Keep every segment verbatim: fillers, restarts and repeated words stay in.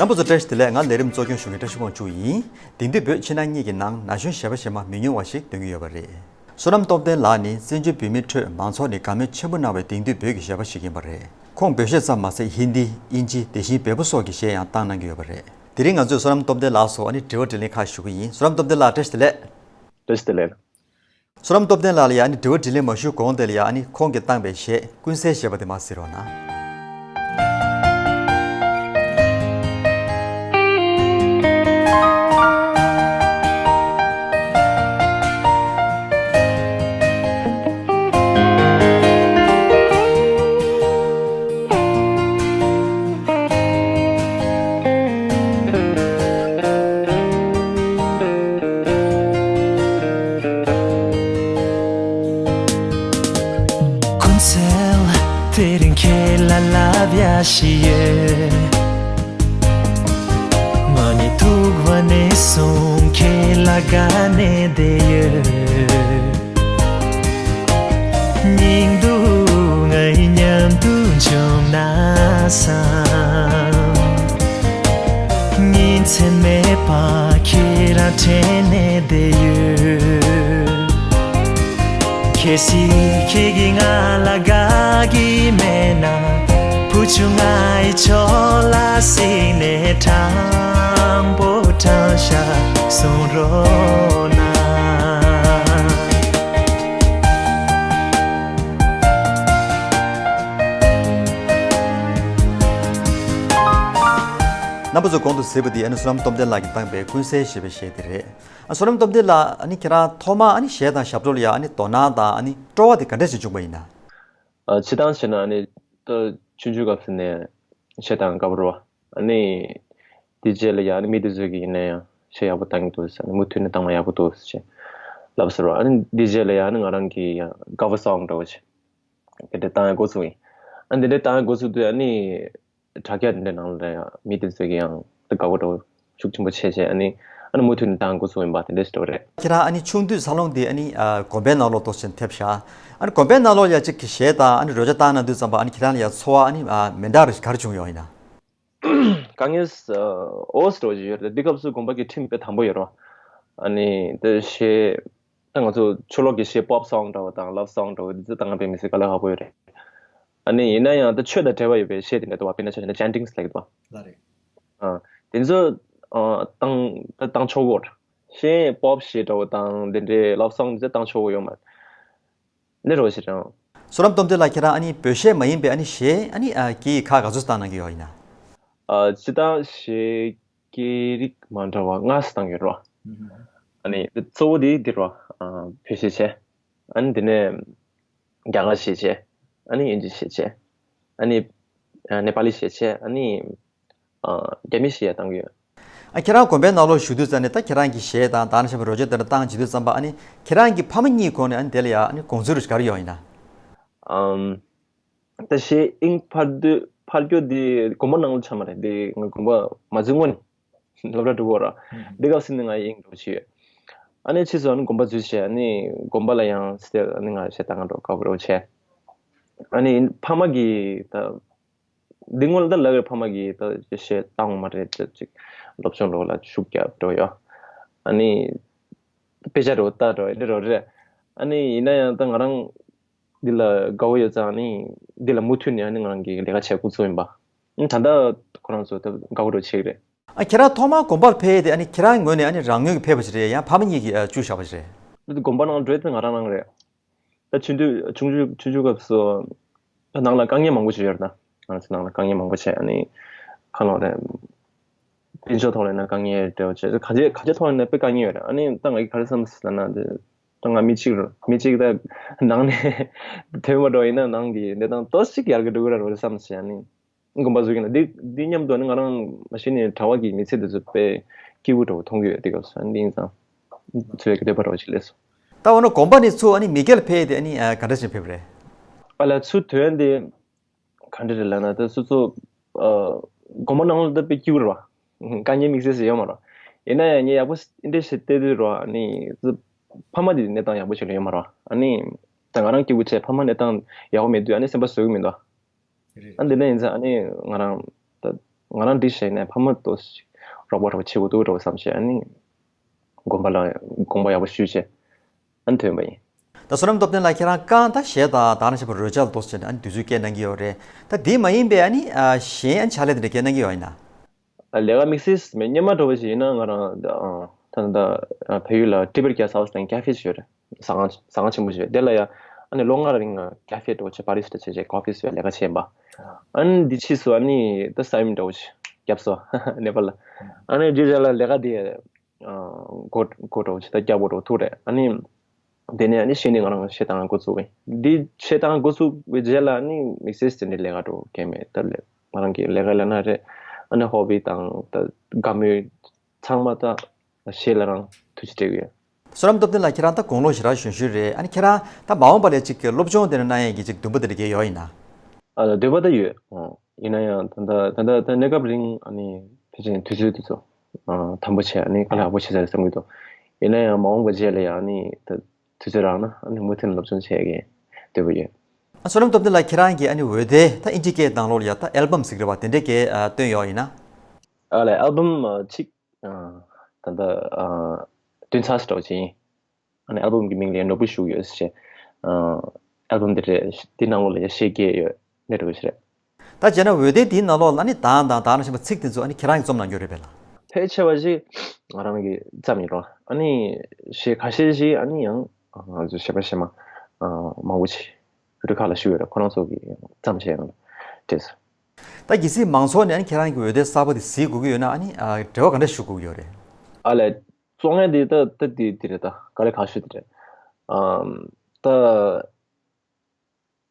རྣམ་པ་ཚོ་བཀྲ་ཤིས་བདེ་ལེགས། ང་ལས་རིམ་གཙོ་སྐྱོང་ཞུ་མཁན་བཀྲ་ཤིས་དབང་ཕྱུག་ཡིན། དེང་དུས་བོད་ཕྱི་ནང་གཉིས་ཀྱི་ནང་ན་གཞོན་གཞས་པ་གཞས་མ་མི་ཉུང་བ་ཞིག་འདོན་གྱི་ཡོད་པ་རེད། བསོད་ནམས་སྟོབས་ལྡན་ལགས་ནི་བཙན་བྱོལ་བོད་མིའི་ཁྲོད་མང་ཚོགས་ནས་དགའ་མོས་ཆེན་པོ་གནང་བའི་དེང་དུས་བོད་ཀྱི་གཞས་པ་ཞིག་ཡིན་པ་རེད། ཁོང་བོད་གཞས་ཙམ་མ་ཟད་ཧིན་དི། དབྱིན་ཇི། དེ་བཞིན་བལ་པོ་སོགས་ཀྱི་གཞས་ཡང་བཏང་གནང་གི་ཡོད་པ་རེད། དེ་རིང་ང་ཚོས་བསོད་ནམས་སྟོབས་ལྡན་ལགས་སུ་ཨ་ནི་དྲི་བ་དྲིས་ལན་ཁག་ཞུ་གི་ཡིན། བསོད་ནམས་སྟོབས་ལྡན་ལགས་བཀྲ་ཤིས་བདེ་ལེགས། བཀྲ་ཤིས་བདེ་ལེགས། བསོད་ནམས་སྟོབས་ལྡན་ལགས་ལ་ཡང་ཨ་ནི་དྲི་བ་དྲིས་ལན་མ་ཞུ་གོང་དེ་ལ་ཡང་ཨ་ནི་ཁོང་གིས་བཏང་པའི་གཞས་ཀུན་གསལ་ཞེས་པ་དེ་མར་གཟིགས་རོགས་གནང་། ཀུན་གསལ་དེ་རིང་ཁྱེད་ལ་ལབ་ཡ་ཞིག་ཡོད། ང་ནི་ཐུག་པ་ནས་བཟུང་ཁྱེད་ལ་དགའ་ནས་བསྡད་ཡོད། སྙིང་སྡུག་ང་ཡི་མཉམ་དུ་བྱུང་ན་བསམ། ཉིན་མཚན་མེད་པར་ཁྱེད་རང་དྲན་ནས་བསྡད་ཡོད། གལ་སྲིད་ཁྱེད་ཀྱིས་ང་ལ་དགའ་གི་མེད་ན། བུ་ཆུང་ང་ཡི་ཕྱོགས་ལ་གཟིགས་ནས་དྲང་པོ་དྲང་བཞག་གསུང་རོགས་གནང་། རྣམ་པ་ཚོས་གོང་དུ་གཟིགས་པ་འདི་ཨ་ནི་བསོད་ནམས་སྟོབས་ལྡན་ལགས་ཀྱིས་བཏང་པའི་ཀུན་གསལ་ཞེས་པའི་གཞས་དེ་རེད། ཨ། བསོད་ནམས་སྟོབས་ལྡན་ལགས། ཨ་ནི་ཁྱེད་རང་ཐོག་མར་ཨ་ནི་གཞས་དང་ཞབས་བྲོ་ལ་ཡ་ཨ་ནི་དོ་སྣང་དང་ཨ་ནི་སྤྲོ་བ་དེ་ག་འདྲ་ཞིག་བྱུང་པ་ཡིན་ན། ཨ། སྤྱིར་བཏང་བྱས་ན་ཨ་ནི་ད་ཆུང་ཆུང་སྐབས་སུ་ནས་གཞས་བཏང་དགའ་པོ་རེད་པ། ཨ་ནི་དེ་རྗེས་ལ་ཡ་ཨ་ནི་མི་དེ་ཚོས་ཀྱིས་ཡིན་ན་ཡང་གཞས་ཡག་པོ་བཏང་གི་འདུག་ཟེར། ཨ་ནི་མུ་མཐུད་ནས་བཏང་ན་ཡག་པོ་འདུག་ཟེར་ལབ་ཟེར་བ། ཨ་ནི་དེ་རྗེས་ལ་ཡ་ཨ་ནི་ང་རང་གི་ཡང་ཀ་བར་སོང་འདྲ་བོ་ཞིག་དེ་འདྲ་བཏང་ཡ་འགོ་ཚུགས་ཡིན། ཨ་ནི་དེ་འདྲ་བཏང་ཡ་འགོ་ཚུགས་དུས་ཨ་ནི། དྲ་རྒྱ་དེ་འདྲའི་ནང་ལ་ཡང་མི་དེ་ཚོས་ཀྱིས་ཡང་དགའ་པོ་འདྲ་བོ་ཤུགས་ཆེན་པོ་བྱས་བྱས། ཨ་ནི་ཨ་ནི་མུ་མཐུད་ནས་བཏང་འགོ་ཚུགས་ཡིན་པ་དེ་འདྲ་ཞིག་འདྲ་བོ་རེད། ཁྱེད་རང་ཨ་ནི་ཆུང་དུས་འཚར་ལོངས་དེ་ཨ་ནི་ཨ་དགོན་པའི་ནང་ལོགས་ཏོག་ཙམ་ཐེབས་ཤག་ཨ་ནི་དགོན་པའི་ནང་ལོགས་ལ་ཡ་གཅིག་གི་གཞས་དང་ཨ་ནི་རོལ་ཆ་བཏང་གནང་དུས་ཙམ་པ་ཨ་ནི་ཁྱེད་རང་ལ་ཡ་ཚོར་བ་ཨ་ནི་ཨ་མི་འདྲ་རེ་ག་རེ་བྱུང་ཡོད་ཡིན་ན། དཀའ་ངལ་ཨོ་ཙི་འདྲ་བོ་ཞིག་ཡོད་རེད། འདི་སྐབས་སུ་དགོན་པ་གི་ཁྲིམས་དཔེ་དམ་པོ་ཡོད་རེད། ཨ་ནི་དེ་གཞས། ད་ང་ཚོ་ཕྱི་ལོགས་ཀྱི་གཞས་པོབ་སོང་འདྲ་བོ་དང་ལབ་སོང་འདྲ་བོ་འདི་ཚོ་ད་ང་དཔེ་མི་སྲིད་དཀའ་ལས་ཁག་པོ་ཡོད་རེད། ཨ་ནི་ཡིན་ན་ཡང་ད་ཆོས་དང་འབྲེལ་བ་ཡོད་པའི་གཞས་དེ་འདྲ་འདུག་པ། དཔེར་ན་ཆ་བཞག་ན་ཅན་ཊིང་ལབ་ཀྱི་འདུག་པ། ལགས་རེད། ཨ། དེ་ཚོ་ཨ་བཏང་ད་བཏང་ཆོག་གོ། གཞན་པོབ་གཞས་འདྲ་བོ་དང་དེ་འདྲའི་ལབ་སོང་འདི་ཚོ་བཏང་ཆོག་གོ་ཡོད་མ་རེད། འདི་འདྲ་བོ་ཞིག་རེད། བསོད་ནམས་སྟོབས་ལྡན་ལགས། ཁྱེད་རང་ཨ་ནི་བོད་གཞས་མ་ཡིན་པའི་ཨ་ནི་གཞས་ཨ་ནི་ཨ་གི་ཁག་ག་ཚོད་བཏང་གནང་གི་ཡོད་ཡིན་ན། ཨ། སྤྱིར་བཏང་གཞས་སྐད་རིགས་མ་འདྲ་བ་ལྔ་ཙམ་བཏང་ཡོད་རེད་པ། ཨ་ནི་གཙོ་བོ་དེ་འདི་རེད་པ། ཨ། བོད་གཞས་བྱས། ཨ་ནི་དེ་ནས་རྒྱ་གར་གཞས་བྱས། ཨ་ནི་དབྱིན་ཇི་གཞས་བྱས། ཨ་ནི་ཨ་ནེ་པ་ལི་གཞས་བྱས། ཨ་ནི་ཨ་རྒྱ་མི་གཞས་ཡང་བཏང་གི་ཡོད། ཨ། ཁྱེད་རང་དགོན་པའི་ནང་ལོགས་བཞུགས་དུས་ཙམ་ནས་ད་ཁྱེད་རང་གི་གཞས་དང་ད་ནང་བཞིན་རོལ་ཆ་དེ་འདྲ་བཏང་བྱེད་དུས་ཙམ་པ་ཨ་ནི་ཁྱེད་རང་གི་ཕ་མ་གཉིས་ཁོངས་ནས་ཨ་ནི་དེ་ལ་ཡ་ཨ་ནི་དགོངས་ཚུལ་རུ་ག་རེ་ཡོད་ཡིན་ན། ཨམ། ད་གཞས་དབྱིངས་འཕར་དུས་འཕར་རྒྱུ་འདི་དགོན་པ་ནང་ལ་ཆགས་མ་རེད། འདི་ང་དགོན་པ་མ་འཛུལ་སྔོན་ནས་སློབ་གྲྭ་འགྲོ་གི་ཡོད་རེད། འདི་སྐབས་སུ་ནི་ང་དབྱིངས་འགྲོ་བྱས་ཡོད། ཨ་ནི་ཕྱིས་སུ་ཨ་ནི་དགོན་པ་འཛུལ་བྱས། ཨ་ནི་དགོན་པ་ལ་ཡང་སི་ཊེ་ཇི་ཨ་ནི་ང་གཞས་བཏང་ག་འགྲོ་དགའ་པོ་འདྲ་བོ་བྱས། ཨ་ནི་ཕ་མ་གིས་ད་འདི་སྔོན་ལ་ད་ལབ་ཡོད། ཕ་མ་གིས་ད་གཞས་བཏང་ཡོད་མ་རེད། ཅིག་སློབ་སྦྱོང་འདྲ་བོ་ལ་ཤུགས་རྒྱབ་འགྲོ་ཡོད། ཨ་ནི་དཔེ་ཆ་འདྲ་བོ་ལྟ་འགྲོ་ཡོད། འདི་འདྲ་བོ་རེད། ཨ་ནི་ཡིན་ན་ཡང་ད་ང་རང་འདི་ལ་དགའ་བོ་ཡོད་ཙང་ནི་འདི་ལ་མུ་མཐུད་ནས་ཨ་ནི་ང་རང་གིས་ལས་ཀ་བྱེད་འགོ་ཚུགས་ཡིན་པ། ཨ་ནི་ད་ལྟ་ཁོ་རང་ཚོ་ད་དགའ་བོ་འདྲ་བོ་བྱེད་ཀྱི་རེད། ཨ། ཁྱེད་རང་ཐོག་མར་དགོན་པར་ཕེབས་ཡས་དེ་ཨ་ནི་ཁྱེད་རང་ངོས་ནས་ཨ་ནི་རང་ངོས་ཀྱིས་ཕེབས་པ་ཞིག་རེད། ཡང་ཕ་མ་གཉིས་ཀྱིས་ཨ་བཅུག་བཞག་པ་ཞིག་རེད། དགོན་པ་ནང་འགྲོ་ཡས་དེ་ང་རང་རང་རེད། ད་ཆུང་དུས་ཆུང་ཆུང་ཆུང་ཆུང་སྐབས་སུ་ད་ནང་ལ་དཀའ་ངལ་མང་པོ་ཞིག་ཡོད་རེད། ད་ང་ཚོ་ནང་ལ་དཀའ་ངལ་མང་པོ་བྱས། ཨ་ནི་ཁ་ལོ་རེད། དཔལ་འབྱོར་ཐོག་ལ་ཡིན་ན་དཀའ་ངལ་འདྲ་བོ་བྱས། ག་ཅི་ག་ཅི་ཐོག་ལ་ཡིན་ན་དཔེ་དཀའ་ངལ་ཡོད་རེད། ཨ་ནི་ད་ང་གིས་ག་རེ་བསམ་སོང་ལབ་ན། དེ་ད་ང་མི་གཅིག་རེད། མི་གཅིག་ད་ནང་ནས་ཐོན་པ་འདྲ་བོ་ཡིན་ན་ནང་གི་གནས་སྟངས་ཏོག་ཙམ་ཡར་གི་འགྲོ་གི་རེད་བསམ་བྱས། ཨ་ནི་དགོན་པ་འཛུལ་གྱི་ན་འདི་འདི་མཉམ་དུ་ཨ་ནི་ང་རང་མ་གཞི་ནས་གྲྭ་པ་གི་མི་ཚེ་འདི་ཚོ་དཔེ་སྐྱིད་པོ་འདྲ་བོ་མཐོང་གི་ཡོད། དེ་སྐབས་སུ་ཨ་ནི་འདི་ཡིན་ཙང་འཚོ་བའི་གི་འདོད་པ་འདྲ་བོ་ཞིག་སླེབས་སོང་། ད་འོ་ན་དགོན་པ་ནས་ཚུར་ཨ་ནི་མེས་རྒྱལ་ལ་ཕེབས་ཡས་དེ་ཨ་ནི་ཨ་ག་འདྲ་ཞིག་ཕེབས་པ་རེད། ཨ་ལ་ཚུར་ཐོན་ཡས་དེ་ག་འདྲ་རེད་ལབ་ན། ད་སོ་སོ་ཨ་དགོན་པ་ནང་ལ་ད་དཔེ་སྐྱིད་པོ་རེད་པ། དཀའ་ངལ་དམིགས་བསལ་ཞིག་ཡོད་མ་རེད། ཡིན་ན་ཡང་ངས་ཡག་པོ་འདི་འདྲ་ཞིག་བལྟས་དུས་རེད་པ། ཨ་ནི་ཕ་མ་དེ་གནས་སྟངས་ཡག་པོ་ཞིག་ལ་ཡོད་མ་རེད་པ། ཨ་ནི་ད་ང་རང་སྐྱིད་པོ་བྱས། ཕ་མ་གནས་སྟངས་ཡག་པོ་མེད་དུས་ཨ་ནི་སེམས་པ་བཟོད་ཀྱི་མི་འདུག་རེད། ཨ་འདི་འདྲ་ཡིན་ཙང་ཨ་ནི་ང་རང་ད་ ང་རང་འདི་བྱས་ནས་ཕ་མ་ཏོག་ཙམ་རོགས་པ་རོགས་བྱེད་དགོས་འདུག་རོགས་བསམ་བྱས། ཨ་ནི་དགོན་པ་ལ་དགོངས་པ་ཡག་པོ་ཞུས་བྱས། ཨ་ནི་ཐོན་པ་ཡིན། ད་བསོད་ནམས་སྟོབས་ལྡན་ལགས། ཁྱེད་རང་རྐང་ད་གཞས་དང་ད་ནང་བཞིན་པ་རོལ་ཆ་ལ་ཏོག་ཙམ་བྱས་ནས་ཨ་ནི་དུས་ཚོད་སྐྱེལ་གནང་གི་ཡོད་རེད། ད་དེ་མ་ཡིན་པའི་ཨ་ནི་གཞན་ཨ་ནི་ཕྱག་ལས་དེ་འདྲ་སྐྱེལ་གནང་གི་ཡོད་ཡིན་ན། ལས་ཀ་དམིགས་བསལ་མེད། སྔོན་མ་འདྲ་བོ་ཞིག་ཡིན་ན་ང་རང་ད་ད་ལྟ་བལ་ཡུལ་ལ་ཊི་བེཊ་གེ་སི་ཧའུ་སི་དང་ཀ་ཧྥེ་ཞིག་ཡོད་རེད། ཟ་ཁང་ཟ་ཁང་ཆེན་པོ་ཞིག་ཡོད། དེ་ལ་ཡ་ཨ་ནི་ལོ་ལྔ་རིང་ཀ་ཧྥེ་འདྲ་བོ་བྱས། བ་རི་སི་ཊ་བྱས་བྱས་ཀོ་ཕི་བཟོས་ལས་ཀ་བྱས་པ། ཨ་ནི་འདི་ཕྱིས་སུ་ཨ་ནི་ད་ས་ཡོམ་འདྲ་བོ་ཞིག་བརྒྱབ་སོང་ནེ་པཱལ་ལ། ཨ་ནི་འདི་རྗེས་ལ་ལས་ཀ་དེ་འགོ་འགོ་འདྲ་བོ་ཞིག་ད་བརྒྱབ་པ་འདྲ་བོ་ཐུག་རེད། ཨ་ནི། དེ་ནས་ཨ་ནི་གཞས་འདི་ང་རང་གཞས་བཏང་འགོ་བཙུགས་པ་ཡིན། འདི་གཞས་བཏང་འགོ་བཙུགས་པའི་རྗེས་ལ་ཨ་ནི་དམིགས་བསལ་དེ་འདྲའི་ལས་ཀ་འདྲ་བོ་གང་ཡང་མེད། ད་ལས་ང་རང་གི་ལས་ཀ་ལས་ན་རེད། ཨ་ནི་ཧོ་བི་དང་ད་དགའ་མོས་ཚང་མ་ད་གཞས་ལ་རང་ཐུགས་རྗེ་ཆེ་ཞུ་གི་ཡོད། བསོད་ནམས་སྟོབས་ལྡན་ལགས། ཁྱེད་རང་ད་དགུང་ལོ་ཞེ་དྲག་གཞོན་གཞོན་རེད། ཨ་ནི་ཁྱེད་རང་ད་མ་འོངས་པ་ལ་ཅིག་གི་སློབ་སྦྱོང་དེ་འདྲ་གནང་ཡས་ཀྱི་ཅིག་འདུན་པ་དེ་འདྲ་གང་ཡོད་ཡིན་ན། ཨ་ལ་འདོད་པ་ད་ཡོད། ཨོ། ཡིན་ན་ཡང་ད་ལྟ་ད་ལྟ་ད་གནས་སྐབས་རིང་ཨ་ནི་ཕལ་ཆེར་དུས་ཚོད་དེ་ཚོ་ཨ་དམ་པོ་བྱས། ཨ་ནི་དཀའ་ལས་ཁག་པོ་བྱས་ཚར་བསམ་གྱི་འདུག་ཡིན་ན་ཡང་མ་འོངས་པ་རྗེས་ལ་ཡང་ཨ་ནི་ད་དུས་ཚོད་རག་ན་ཨ་ནི་མུ་མཐུད་ནས་སློབ་སྦྱོང་བྱེད་ཡས་འདོད་པ་ཡོད། ཨ་བསོད་ནམས་སྟོབས་ལྡན་ལགས། ཁྱེད་རང་གིས་ཨ་ནི་འོད་སྡེར་ད་ཨིན་ཇི་སྐད་ནང་ལོགས་ལ་ཡ་ད་ཨལ་བམ་ཟེར་གྱི་རེད་པ། དེ་འདྲའི་སྐད་ཨ་བཏོན་ཡོད་ཡིན་ན། ཨ་ལས་ཨལ་བམ་ཨ་གཅིག་ཨ་ད་ལྟ་ཨ་བཏོན་ཚར་ཟེར་འདྲ་བོ་ཅིག་ཡིན། ཨ་ནི་ཨལ་བམ་གྱི་མིང་ལ་ནོར་བུ་ཞུགས་ཡོད་ཟེར་བྱས། ཨ་ཨལ་བམ་འདི་རེད། འདི་ནང་ལོགས་ལ་ཡ་གཞས་བརྒྱད་ཡོད། འདི་འདྲ་བོ་ཞིག་རེད། ད་བྱས་ན་འོད་སྡེར་འདིའི་ནང་ལོགས་ལ་ནི་གདངས་དང་ད་ག་ནང་བཞིན་པ་ཚིག་དེ་ཚོ་ཨ་ནི་ཁྱེད་རང་གིས་རྩོམ་གནང་རྒྱུ་རེད་པས་ལགས། ཕལ་ཆེ་བ་ཞིག་ང་རང་གིས་བརྩམས་ཡིན་རོ། ཨ་ནི་གཞས་ཁ་ཤས་ཤིག་ཨ་ནི་ཡང་ང་ཚོ་གཞས་པ་གཞས་མ་ཨ་མང་པོ་ཅིག་བོད་ཕྲུག་ཁག་ལ་ཞུས་ཡོད་རེད། ཁོ་རང་ཚོ་གིས་བརྩམས་བྱས་ཡང་སྤྲད་སོང་། ད་གལ་སྲིད་མང་ཚོགས་ནས་ཨ་ནི་ཁྱེད་རང་གི་འོད་སྡེར་གསར་པ་དེ་གཟིགས་དགོས་ཀྱི་ཡོད་ན་ཨ་ནི་ཨ་འབྲེལ་བ་ག་འདྲ་ཞུ་དགོས་ཀྱི་ཡོད་རེད། ཨ་ལས། བཙོང་མཁན་དེ་ད་ད་དེ་དེ་རེད། ད་དཀའ་ལས་ཁག་ཤོས་དེ་རེད། ཨམ། ད་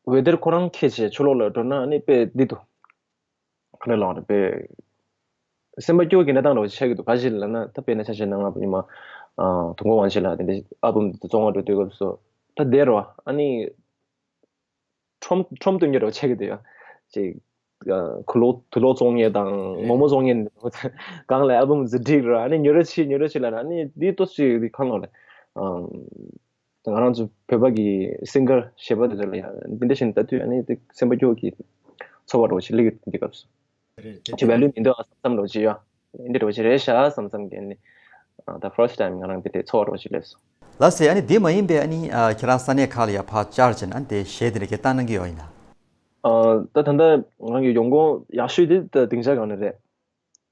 འོད་སྡེར་ཁོ་རང་འཁྱེར་བྱས་ཕྱི་ལོགས་ལ་འགྲོ་ན་ཨ་ནི་དཔེ་འདི་འདུག་ག་རེ་ལབ་དགོས་རེད། དཔེ་སེམས་པ་སྐྱོ་གི་གནས་སྟངས་འདྲ་བོ་ཆགས་ཀྱི་འདུག་ག་ཅི་ལབ་ན་ད་དཔེར་ན་ཆ་བཞག་ན་ང་ཉི་མ་ཨ་དུས་འཁོར་དབང་ཆེན་ལགས་དེ་འདྲའི་ཨལ་བམ་འདི་བཙོང་བར་འགྲོ་དུས་སྐབས་སུ་ད་བསྡད་རོགས། ཨ་ནི་ཁྲོམ་ཁྲོམ་སྟོན་རྒྱུ་འདྲ་བོ་ཆགས་ཀྱི་འདུག་ཡ། ཅིག་ཨ་དུག་ལོག་དུག་ལོག་བཙོང་མཁན་དང་མོག་མོག་བཙོང་མཁན་སྒང་ལ་ཨལ་བམ་ཟིག་སྒྲིག་ར། ཨ་ནི་ཉོ་རོགས་བྱེད་ཉོ་རོགས་བྱེད་ལབ་ན་ཨ་ནི་འདི་ཏོག་ཙམ་འདི་གང་ལབ་དགོས་རེད། ཨམ། ང་རང་ཚོ་བོད་པ་གི་སིང་གར་གཞས་པ་དེ་ཚོ་ལ་ཡང་འདི་འདྲ་བྱས་ནས་ལྟ་དུས་ཨ་ནི་དེ་སེམས་པ་སྐྱོ་གི་ཚོར་བ་འདྲ་བོ་ཞིག་སླེབས་ཀྱི་འདུག་འདི་སྐབས་སུ། རེད་དེ་ཅིག་ཝེ་ལུ་མི་འདུག་ཨ་བསམ་བསམ་འདྲ་བོ་ཅིག་ཡོད། འདི་འདྲ་བོ་ཅིག་རེད་ཤག་བསམ་བསམ་གི་ཨ་ནི་ད་ཕར་སི་ཊི་ཊའིམ་ང་རང་འདི་འདྲའི་ཚོར་བ་འདྲ་བོ་ཅིག་སླེབས་སོང་། ལགས་སེ། ཨ་ནི་འདི་མ་ཡིན་པའི་ཨ་ནི་ཨ་ཁྱེད་རང་ས་གནས་ཁག་ལ་ཡ་ཕར་བཅར་བྱས་ན་ཨ་ནི་དེ་གཞས་དེ་འདྲ་སྐད་བཏང་གནང་གི་ཡོད་ཡིན་ན། ཨ་ད་ད་ལྟ་ང་རང་གི་ཡོང་ཁུངས་ཡག་ཤོས་དེ་ད་སྡིངས་ཆ་སྒང་ནས་རེད།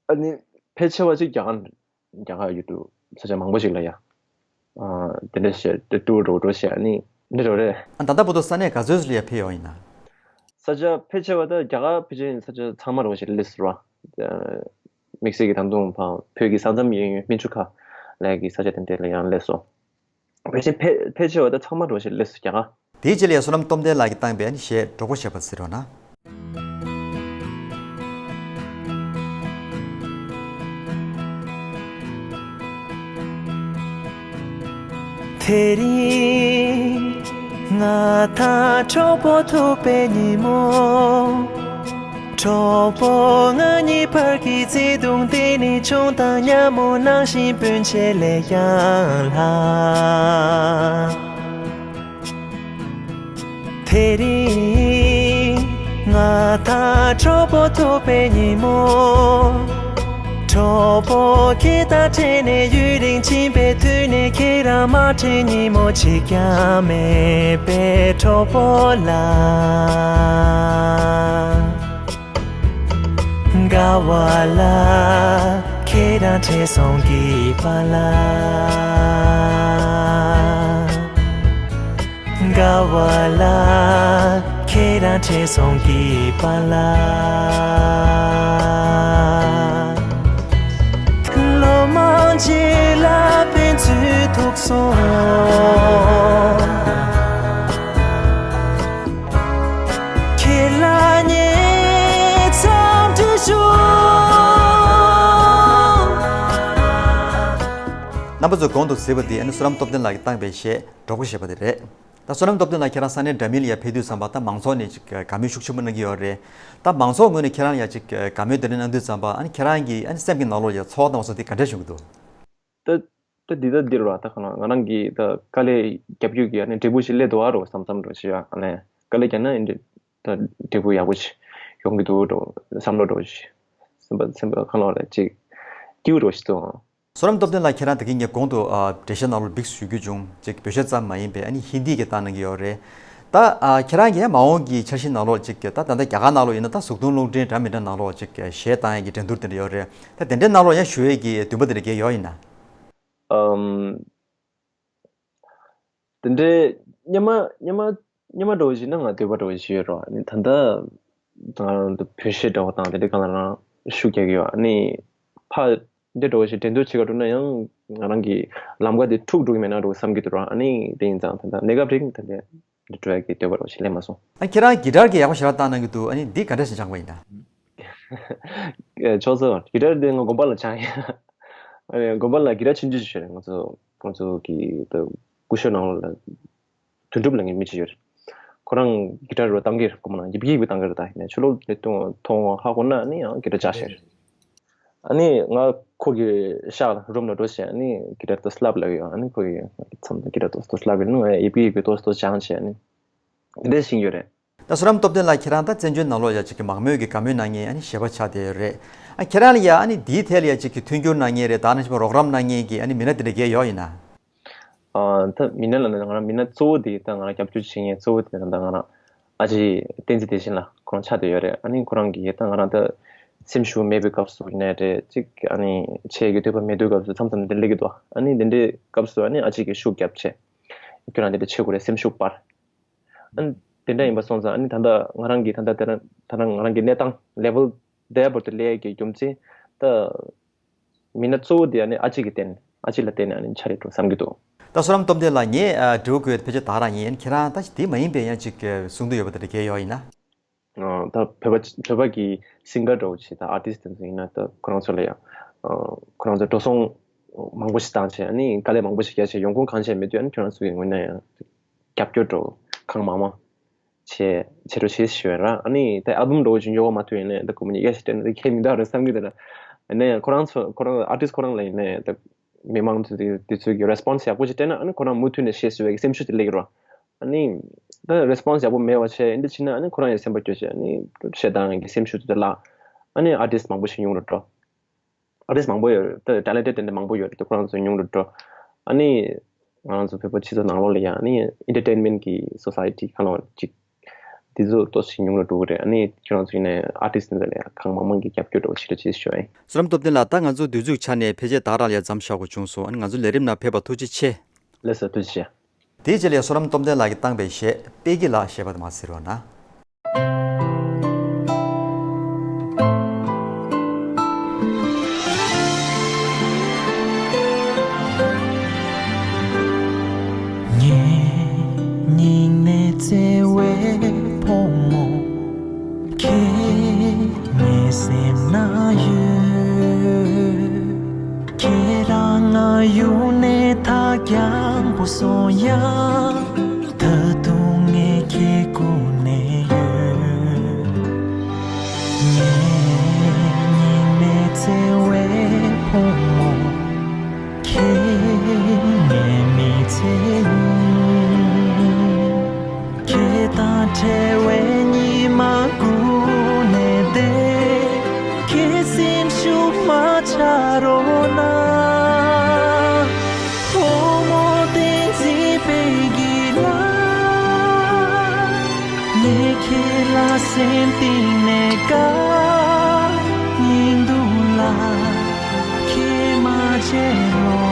ཨ་ནི་ཕལ་ཆེ་བ་ཅིག་རྒྱ་གར་རྒྱ་གར་ཡུལ་གྲུ་ས་ཆ་མང་པོ་ཞིག་ལ་ཡ། ཨ་དེ་འདྲ་བྱས་ཏེ་ཊུར་འདྲ་བོ་འགྲོ་བྱས་ཨ་ནི་འདི་འདྲ་བོ་རེད། ཨ་ད་ལྟ་བར་དུ་ས་གནས་ག་ཚོད་ལ་ཡ་ཕེབས་ཡོད་ཡིན་ན། ས་ཆ་ཕལ་ཆེ་བ་ད་རྒྱ་གར་ཕལ་ཆེར་ས་ཆ་ཚང་མ་འདྲ་བོ་ཞིག་སླེབས་སོང་ར། དམིགས་བསལ་གྱི་ད་དུང་བ་བོད་ཀྱི་ས་མཚམས་ཡན་ཡོད་སྨན་ཆུ་ཁ་ལ་ཡ་གི་ས་ཆ་དེ་འདྲ་ལ་ཡང་སླེབས་སོང་། ཕལ་ཆེར་ཕལ་ཕལ་ཆེ་བ་ད་ཚང་མ་འདྲ་བོ་ཞིག་སླེབས་སོང་རྒྱ་གར། དེའི་རྗེས་ལ་ཡ་བསོད་ནམས་སྟོབས་ལྡན་ལགས་ཀྱིས་བཏང་པའི་ཨ་ནི་གཞས་གྲོགས་པོ་ཞེས་པ་གཟིགས་རོགས་གནང་། དེ་རིང་ང་དང་གྲོགས་པོ་ཐུག་པའི་ཉིན་མོ། གྲོགས་པོ་ང་གཉིས་བར་གྱི་བརྩེ་དུང་དེ་ནི་ཆུང་དང་སྙན་མོ་ནང་བཞིན་སྤུན་མཆེད་ལས་ཀྱང་ལྷག་དེ་རིང་ང་དང་གྲོགས་པོ་ཐུག་པའི་ཉིན་མོ། གྲོགས་པོ་ཁྱེད་དང་འཕྲད་ནས་ཡུན་རིང་ཕྱིན་པའི་དུས་ནས་ཁྱེད་རང་མ་འཕྲད་ཉིན་མོ་གཅིག་ཀྱང་མེད་པའི་གྲོགས་པོ་ལགས། དགའ་བ་ལ་ཁྱེད་རང་འཕྲད་སོང་གི་པཱ་ལགས། དགའ་བ་ལ་ཁྱེད་རང་འཕྲད་སོང་གི་པཱ་ལགས། ལོ་མང་རྗེས་ལ་ཕན་ཚུན་ཐུག་སོང་། ཁྱེད་ལ་ངས་འཚམས་འདྲི་ཞུ། རྣམ་པ་ཚོས་གོང་དུ་གཟིགས་པ་འདི་ཨ་ནི་བསོད་ནམས་སྟོབས་ལྡན་ལགས་ཀྱིས་བཏང་པའི་གཞས་གྲོགས་པོ་ཞེས་པ་དེ་རེད། ད་བསོད་ནམས་སྟོབས་ལྡན་ལགས་ཁྱེད་རང་ས་གནས་འདྲ་མིན་ལ་ཡ་ཕེབས་དུས་ཙམ་པ་ད་མང་ཚོགས་ནས་ཅིག་དགའ་མོས་ཤུགས་ཆེན་པོ་གནང་གི་ཡོད་རེད། ད་མང་ཚོགས་ངོས་ནས་ཁྱེད་རང་ལ་ཡ་ཅིག་དགའ་མོས་དེ་འདྲ་གནང་དུས་ཙམ་པ་ཨ་ནི་ཁྱེད་རང་གི་ཨ་ནི་སེམས་ཀྱི་ནང་ལོགས་ལ་ཡ་ཚོར་བ་དང་བ་སོང་དེ་ག་འདྲ་བྱུང་གི་འདུག་ད་ད་འདི་ད་འདི་རུ་ད་ག་ལ་ང་རང་གི་ད་དཀའ་ལས་རྒྱབ་རྒྱུ་གི་ཨ་ནི་འབྲས་བུ་ཞིག་སླེབས་འདུག་ཨ་རོ་བསམ་བསམ་འདྲ་ཞིག་ཨ་ནི་དཀའ་ལས་རྒྱབ་ན་ཨ་ནི་ད་འབྲས་བུ་ཡག་པོ་ཞིག་ཡོང་གི་འདུག་འགྲོ་བསམ་བློ་འདྲ་ཞིག་ སེམས་པ་སེམས་པ་གང་ལོག་རེད་ཅིག་སྐྱིད་པོ་རོ་ཞིག་འདུག་ཨང་། བསོད་ནམས་སྟོབས་ལྡན་ལགས། ཁྱེད་རང་ད་གིན་ངས་གོང་དུ་ཨ་འགྲེལ་བཤད་ནང་ལོགས་བིགས་ཞུ་རྒྱུ་བྱུང་། ཅིག་བོད་གཞས་ཙམ་མ་ཡིན་པའི་ཨ་ནི་ཧིན་དི་གི་བཏང་གནང་གི་ཡོད་རེད། ད་ཨ་ཁྱེད་རང་གིས་མ་འོངས་ཀྱི་འཆར་གཞི་ནང་ལོགས་ཅིག་ད་ད་ལྟ་རྒྱ་གར་ནང་ལོགས་ཡིན་ན་ད་གཟུགས་མཐོང་རླུང་འཕྲིན་འདྲ་མི་འདྲ་ནང་ལོགས་ཅིག་གཞས་བཏང་ཡས་ཀྱི་འགྲན་བསྡུར་དེ་འདྲ་ཡོད་རེད། ད་དེ་འདྲའི་ནང་ལོགས་ཡང་ཞུགས་ཡས་ཀྱི་འདུན་པ་དེ་འདྲ་གས་ཡོད་ཡིན་ན། ཨམ། དེ་འདྲའི་སྔོན་མ་སྔོན་མ་སྔོན་མ་འདྲ་བོ་ཞིག་ན་ང་འདོད་པ་འདྲ་བོ་ཞིག་ཡོད་རེད། ཨ་ནི་ད་ལྟ་ང་རང་ཚོ་བོད་གཞས་འདྲ་བོ་དང་དེ་འདྲའི་སྒང་ལ་རང་ཤུགས་རྒྱག་གི་ཡོད། ཨ་ནི་ཕར་འདི་འདྲ་བོ་ཞིག་འགྲན་བསྡུར་བྱེད་ག་འགྲོ་ན་ཡང་ང་རང་གི་ལམ་ཀ་དེ་འཁྲུག་འགྲོ་གི་མེད་ན་འགྲོ་བསམ་གྱི་འདུག་ར། ཨ་ནི་དེ་ཡིན་ཙང་ད་ལྟ་གནས་སྐབས་རིང་ད་ལྟ་འདི་འགྲོ་ཡག་གི་འདོད་པ་འདྲ་བོ་ཞིག་སླེབས་མ་སོང་། ཨ་ཁྱེད་རང་གི་ཊར་གི་ཡག་པོ་ཞེ་དྲག་བཏང་གནང་གི་འདུག་ཨ་ནི་འདི་ག་འདྲ་ཞིག་སྦྱངས་པ་ཡིན་ན། ཨེ་ཆོག་ཚོ་གི་ཊར་དེ་ང་དགོན་པ་ལ་སྦྱངས་ཡིན། ཨ་ནི་དགོན་པ་ལ་གི་ཊར་ཆུང་ཆུང་ཞིག་ཡོད་རེད། ང་ཚོ་ང་ཚོ་གི་ད་སྐུ་ཞབས་ནང་ལོགས་ལ་དོན་གྲུབ་ལབ་མཁན་མི་གཅིག་ཡོད་རེད། ཁོ་རང་གི་ཊར་རོ་བཏང་གི་རེད། དགོན་པ་ནང་ཡིབ་ཡིབ་བཏང་གི་རེད། ད་ཡིན་ནའི་ཆུ་ལོག་དེ་མཐོང་མཐོང་ཧ་གོ་ན་ནི་ཡང་གི་ཊར་འཇགས་བཞག་རེད། ཨ་ནི་ང་ཁོ་གི་ཤག་རུམ་ལ་འགྲོ་བྱས་ཨ་ནི་གི་ཊར་ཏོག་ཙམ་བསླབ་ལབ་ཡོད། ཨ་ནི་ཁོ་གི་མཚམས་དང་གི་ཊར་ཏོག་ཙམ་ཏོག་ཙམ་བསླབ་ཡོད་ནི་ང་ཡིབ་ཡིབ་ཏོག་ཙམ་ཏོག་ཙམ་སྦྱངས་བྱས་ཨ་ནི་འདི་འདྲ་ཤེས་ཀྱི་ཡོད་རེད། ད་བསོད་ནམས་སྟོབས་ལྡན་ལགས། ཁྱེད་རང་ད་བཙན་བྱོལ་ནང་ལོགས་ཡ་ཅིག་གི་མང་མོས་ཀྱི་དགའ་མོས་གནང་མཁན་ཨ་ནི་གཞས་པ་ཆགས་བསྡད་ཡོད་རེད། ཨ་ཁྱེད་རང་ལ་ཡ་ཨ་ནི་འདིའི་ཐད་ལ་ཡ་ཅིག་གི་མཐུན་འགྱུར་གནང་མཁན་རེད། ད་ནང་བཞིན་པ་རོགས་རམ་གནང་མཁན་གྱི་ཨ་ནི་མི་སྣ་དེ་འདྲ་གས་ཡོད་ཡིན་ན། ཨ་ད་མི་སྣ་ལ་ནི་ང་རང་མི་སྣ་གཙོ་བོ་དེ་ད་ང་རང་རྒྱབ་སྐྱོར་བྱེད་མཁན་གཙོ་བོ་དེ་ད་ང་རང་ཨ་ཅེ་བསྟན་འཛིན་བདེ་ཆེན་ལགས་ཁོ་རང་ཆགས་བསྡད་ཡོད་རེད། ཨ་ནི་ཁོ་རང་གིས་ད་ང་རང་ད་སེམས་ཤུགས་མེད་པའི་སྐབས་སུ་ཡིན་ནའི་རེད། ཅིག་ཨ་ནི་ཆེད་ཀྱི་འདོད་པ་མེད་དུས་སྐབས་སུ་མཚམས་མཚམས་དེ་སླེབས་ཀྱི་འདུག་ཨ་ནི་དེ་འདྲའི་སྐབས་སུ་ཨ་ནི་ཨ་ཅེ་གིས་ཤུགས་རྒྱབ་བྱས་ཁྱོད་རང་དེ་འདྲ་བྱེད་དགོས་རེད། སེམས་ཤུགས་སྤར། ཨ་ནི་དེ་འདྲ་ཡིན་པ་སོང་ཙང་ཨ་ནི་ད་ལྟ་ང་རང་གི་ད་ལྟ་དེ་རང་ད་རང་ང་རང་གི་གནས་སྟངས་ལེ་ཝལ་དེ་བར་དུ་སླེབས་ཡས་ཀྱི་རྒྱུ་མཚན་ད་མི་སྣ་གཙོ་བོ་དེ་ཨ་ནི་ཨ་ཅེ་གི་བརྟེན་ཨ་ཅེ་ལ་བརྟེན་ནས་ཨ་ནི་ཆགས་རེད་འགྲོ་བསམ་གྱི་འདུག་ད་བསོད་ནམས་སྟོབས་ལྡན་ལགས། ངས་ཨ་དྲི་བ་བཀོད་ཕལ་ཆེར་ད་ག་རང་ཡིན། ཁྱེད་རང་ད་དེ་མ་ཡིན་པའི་ཡང་ཅིག་གསུང་འདོད་ཡོད་པ་དེ་འདྲ་གས་ཡོད་ཡིན་ན། ཨ་ད་བོད་པ་བོད་པ་གི་སིང་གར་འདྲ་བོ་ཅིག་ད་ཨར་ཊིསི་ཊི་དེ་ཚོ་ཡིན་ན་ད་ཁོ་རང་ཚོ་ལ་ཡང་ཨ་ཁོ་རང་ཚོ་འགྲོ་སོང་མང་པོ་ཞིག་བཏང་བྱས་ཨ་ནི་དཀའ་ལས་མང་པོ་ཞིག་རྒྱག་བྱས་ཡོང་ཁུངས་གང་བྱས་མེད་དུས་ཨ་ནི་ཁྱོད་རང་ཚོ་གི་ངོས་ནས་ཡང་རྒྱབ་སྐྱོར་འདྲ་བོ་གང་མང་མང་བྱས་བྱས་འགྲོ་བྱས་ཞུ་ཡ་ར། ཨ་ནི་ད་ཨལ་བམ་འདྲ་བོ་ཅིག་ཉོ་བ་མ་ཐུབ་ཡིན་ནའི་ད་ཁོ་མོ་གཉིས་ཀ་ཞིག་སྤྲད་ན་ད་ཁྱད་མི་འདུག་རེད་བསམ་གྱི་འདུག་ན། ཡིན་ནའི་ཁོ་རང་ཚོ་ཁོ་རང་ཨར་ཊིསི་ཊི་ཁོ་རང་ལ་ཡིན་ནའི་ད་མི་མང་ཚོ་དེ་དེ་ཚོས་ཀྱི་རེ་སི་པོན་སི་ཡག་པོ་ཞིག་སྤྲད་ན་ཨ་ནི་ཁོ་རང་མུ་མཐུད་ནས་གཞས་བཟོ་བའི་སེམས་ཤུགས་དེ་སླེབས་ཀྱི་རེད། ཨ་ནི་ད་རེ་སི་པོན་སི་ཡག་པོ་མེད་པ་བྱས་འདི་བྱས་ན་ཨ་ནི་ཁོ་རང་ཡང་སེམས་པ་སྐྱོ་བྱས་ཨ་ནི་གཞས་བཏང་གི་སེམས་ཤུགས་དེ་བརླག་ཨ་ནི་ཨར་ཊིསི་ཊི་མང་པོ་ཞིག་ཉུང་རུ་འགྲོ། ཨར་ཊིསི་ཊི་མང་པོ་ཡོད་རེད། ད་ཊེ་ལེན་ཊེཌ་དེ་འདྲ་མང་པོ་ཡོད་རེད། ད་ཁོ་རང་ཚོ་ཉུང་རུ་འགྲོ། ཨ་ནི་ང་རང་ཚོ་བོད་པ་སྤྱི་ཚོགས་ནང་ལོགས་ལ་ཡང་ཨ་ནི་ཨེན་ཊར་ཊེན་མེན་ཊི་གི་སོ་སའི་ཊི་གང་ལ་ཅིག་དེ་ཚོ་ཏོག་ཙམ་ཉུང་རུ་འགྲོ་གི་རེད། ཨ་ནི་ཁྱོད་རང་ཚོ་ཡིན་ནའི་ཨར་ཊིསི་ཊི་འདི་ལ་ཡང་གང་མང་མང་གི་རྒྱབ་སྐྱོར་འདྲ་བོ་བྱེད་རོགས་བྱེད་ཞུ་ཡ་ཡིན། བསོད་ནམས་སྟོབས་ལྡན་ལགས། ད་ང་ཚོ་དུས་ཚོད་ཆ་ནས་ཕལ་ཆེར་ད་རང་ལ་མཚམས་བཞག་དགོས་བྱུང་སོང་། ཨ་ནི་ང་ཚོ་ལས་རིམ་ནང་ཕེབས་པར་ཐུགས་རྗེ་ཆེ། ལགས་སོ་ཐུགས་རྗེ་ཆེ། དེའི་རྗེས་ལ་ཡ་བསོད་ནམས་སྟོབས་ལྡན་ལགས་ཀྱིས་བཏང་པའི་གཞས་དཔལ་སྐྱེས་ལགས་ཞེས་པ་དེ་མར་གཟིགས་རོགས་གནང་། ངའི་སྙིང་ནས་བརྩེ་བའི་བུ་མོ། ཁྱེད་ངའི་སེམས་ན་ཡོད། ཁྱེད་རང་ང་ཡུལ་ནས་ཐག་རིང་པོ་སོང་ཡང་། ད་དུང་ངས་ཁྱེད་སྒུག་ནས་ཡོད། ངའི་སྙིང་ནས་བརྩེ་བའི་བུ་མོ། ཁྱེད་ངའི་མི་ཚེ་ཡིན། ཁྱེད་དང་འཕྲད་པའི་ཉི་མ་སྒུག་ནས་བསྡད། ཁྱེད་སེམས་ཤུགས་མ་ཆག་རོགས་གནང་། བུ་མོ་བསྟན་འཛིན་དཔལ་སྐྱེས་ལགས། ངས་ཁྱེད་ལ་སེམས་གཏིང་ནས་དགའ། སྙིང་སྡུག་ལ་ཁྱེད་མ་བརྗེད་རོགས།